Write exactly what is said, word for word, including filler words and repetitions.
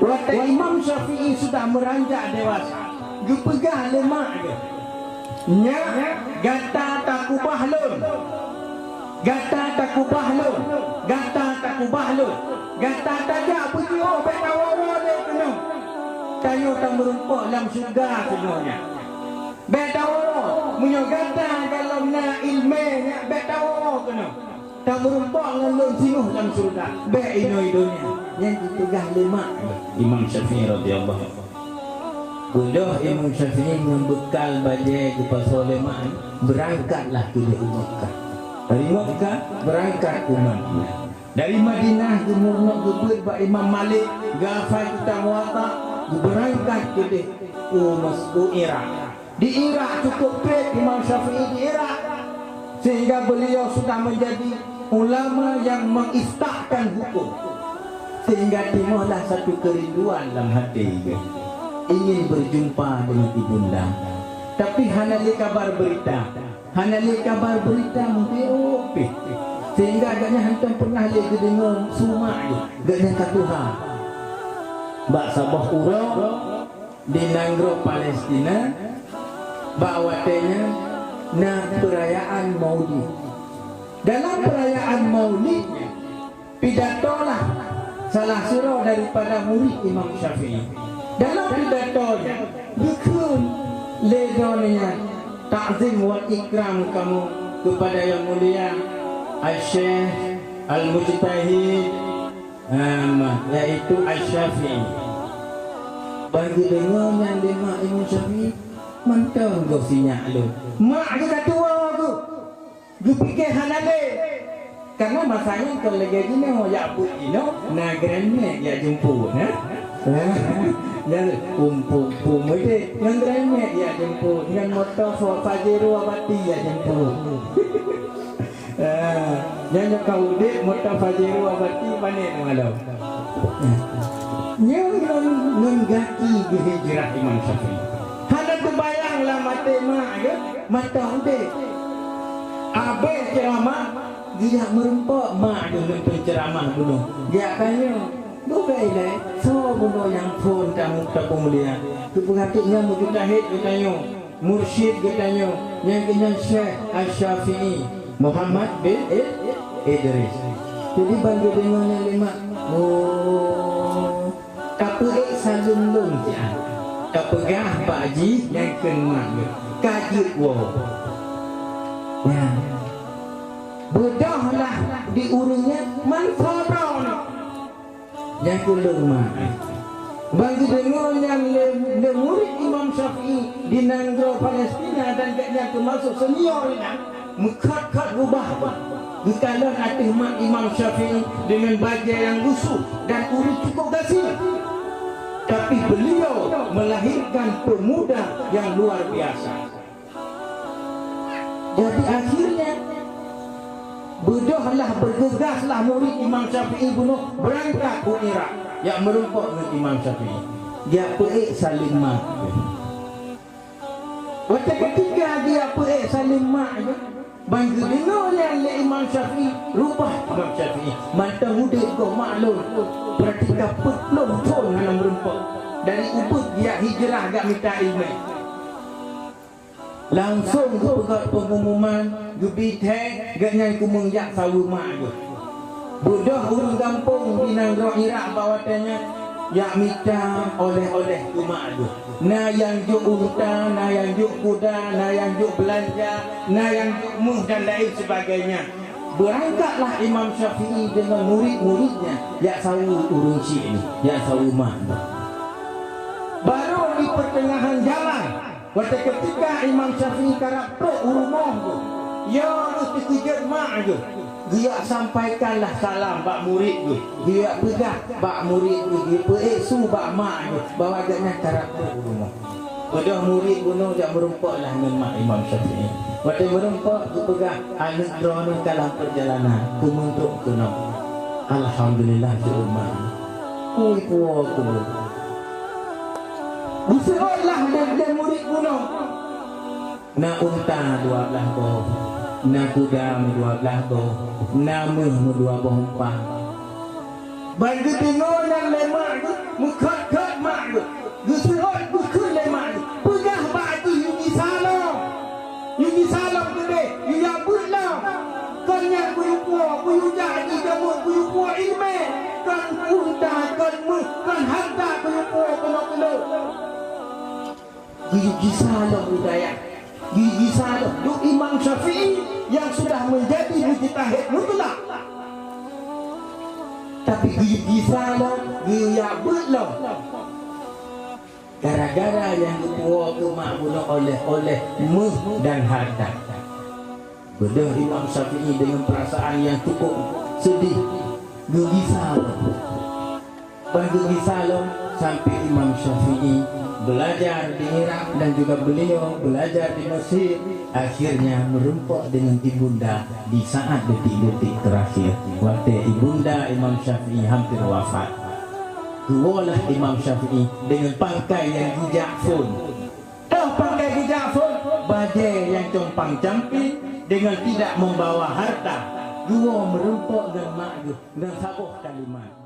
Watée Imam Syafi'i sudah meuranjak dewasa, geupeugah lé mak geuh, "Nyak, gata takubah lôn. Gata takubah lôn. Gata takubah lôn. Gata tajak beujiôh, bék tawoe-woe lé keunoe. Tanyoe tameurumpok lam syeuruga keunoe nyan. Bék tawoe-woe, meunyoe gata golom na iéleumé nyak, bék tawoe-woe keunoe. Tameurumpok ngon lôn singoh lam syeuruga, bék inoe i donya." Nyan geupeugah lé mak Imam Syafi'i radhiyallahu anhu. Beudôh Imam Syafi'i ngon beukal bajée geupasoe lé mak, beurangkatlah keudeh u Makkah. Dari Makkah, beurangkat u Madinah. Dari Madinah, geumeurunoe geubeuet bak Imam Malik, geuhafai kitab Muwatta, geubeurangkat keudeh u Mas-, u Irak. Di Irak cukup treb Imam Syafi'i di Irak, sehingga beliau sudah menjadi ulama yang mengiftahkan hukum. Sehingga timohlah satu kerinduan lam hati, ingin berjumpa dengan ibunda. Tapi hana lé kabar berita. Hana lé kabar berita meupiôh pih. Sehingga gobnyan hantom peunah lé geudeungoe su mak geuh. Gobnyan ka tuha. Bak saboh uroe, di nanggroe Palestina, bak watée nyan na peurayaan Maulid. Dalam peurayaan Maulid nyan, pidatolah salah sidroe daripada murit Imam Syafi'i. Dalam pidato nyan, geukheun lé droeneuh nyan, "Takzim wal ikram kamoe kepada Yang Mulia Al-Syekh Al-Mujtahid, em, yaitu Asy-Syafi'i." Ban geudeungoe nyan lé mak Imam Syafi'i, mantong goh sinyak lôn. Mak geuh ka tuwoe geuh, geupike hana lé. Karena masa nyan kon lagée jinoe, jak beuet jinoe, na grandmaid jak jemput, na? Nyan umpung-umpung meudeh, ngon grandmaid jak jemput, ngon moto Pajero abati jak jemput. Ah, nyan nyoe ka udeb moto Pajero abati panet malam. Nyoe ngon, ngon gaki geuhijrah Imam Syafi'i. Hana teubayang lam até mak geuh mantong udeb. Abéh ceuramah, geujak meurumpok mak geuh ngon peuceuramah bunoe. Geujak tanyoe, "Bukon ilée, soe bunoe nyang phon tamu tapeumulia?" Geupeugah teuk nyan meujitahid geutanyoe. Mursyid geutanyoe, nyang keunan Syekh Asy-Syafi'i, Muhammad bin Id-, Idris. Jadi, ban geudeungoe nyan lé mak, oh, tapeuék saleuem lôn siat. Tapeugah bak jih nyang kheun mak geuh, ka jeuet woe. Nyan. Beudôh lah di ureuëng nyan, man soe droeneuh. Nyang keu lôn mak. Ban geudeungoe nyan lé, lé murit Imam Syafi'i di nanggroe Palestina dan gobnyan teumasuk senior inan, meukhot-khot rubah, geukalon ateueh mak Imam Syafi'i deungon bajée nyang lusuh dan ureuëng cukup gasien. Tapi beliau melahirkan pemuda yang luar biasa. Jadi, akhirnya, beudôh lah, bergegaslah murit Imam Syafi'i bunoe beurangkat u Irak, jak meurumpok ngon Imam Syafi'i. Geujak peuék saleuem mak. Watée keutika geujak peuék saleuem mak nyan, ban geudeungoe nyan lé Imam Syafi'i, rubah Imam Syafi'i, mantong udeb goh mak lôn. Beurati ka peuet ploh thon hana meurumpok. Dari ubit geujak hijrah jak mita iéleumé. Langsong geupeugét peungumuman, geubi thée, gobnyan keumeung jak saweue mak geuh. Beudôh ureuëng gampông di nanggroe Irak bak watée nyan, jak mita oleh-oleh keu mak geuh. Na nyang jok unta, na nyang jok kuda, na nyang jok beulanja, na nyang jok méuh dan laén sebagainya. Beurangkatlah Imam Syafi'i deungon murit-muritnya jak saweue ureuëng syik nyoe, jak saweue mak nyoe. Barô di peuteungahan jalan, watée keutika Imam Syafi'i karab trok u rumoh geuh, yo geuh teukeujot mak geuh, geujak sampaikanlah salam bak murit geuh, geujak peugah bak murit geuh, geupeuék su bak mak geuh bahwa gobnyan karab trok u rumoh. Beudôh murit bunoe jak meurumpok lah ngon mak Imam Syafi'i. Watée meurumpok geupeugah, "Aneuëk droeneueh ka lam peurjalanan, keumeung trok keunoe." Alhamdulillah, seuôt mak. Ui, puwoe keumeung. Geuseuôt lah lé, lé murit bunoe. Na unta dua blaih boh, na kuda meudua blaih boh, na méuh meudua boh umpang. Ban geudeungoe nyan lé mak geuh, meukhot Harta kon méuh, kon harta keuneuk puwoe keunoe-keunoe. Geuyue gisa lom hidayah. Geuyue gisa lom. Duek Imam Syafi'i yang sudah menjadi mujtahid mutlak. Tapi geuyue gisa lom, geuyue jak beuet lom. Gara-gara nyang geupuwoe keu mak bunoe oleh-oleh méuh dan harta. Beudôh Imam Syafi'i dengan perasaan yang cukup sedih, geugisa lom. Ban geugisa lom sampai Imam Syafi'i belajar di Irak dan juga beliau belajar di Mesir, akhirnya meureumpok dengan ibunda di saat detik-detik terakhir. Watèe ibunda Imam Syafi'i hampir wafat, geuwoe lah Imam Syafi'i dengan pangkai nyang geujak phôn. Toh pangkai geujak phôn, bajèe nyang compang-camping dengan tidak membawa harta, geuwoe meureumpok ngon mak geuh ngon saboh kalimat.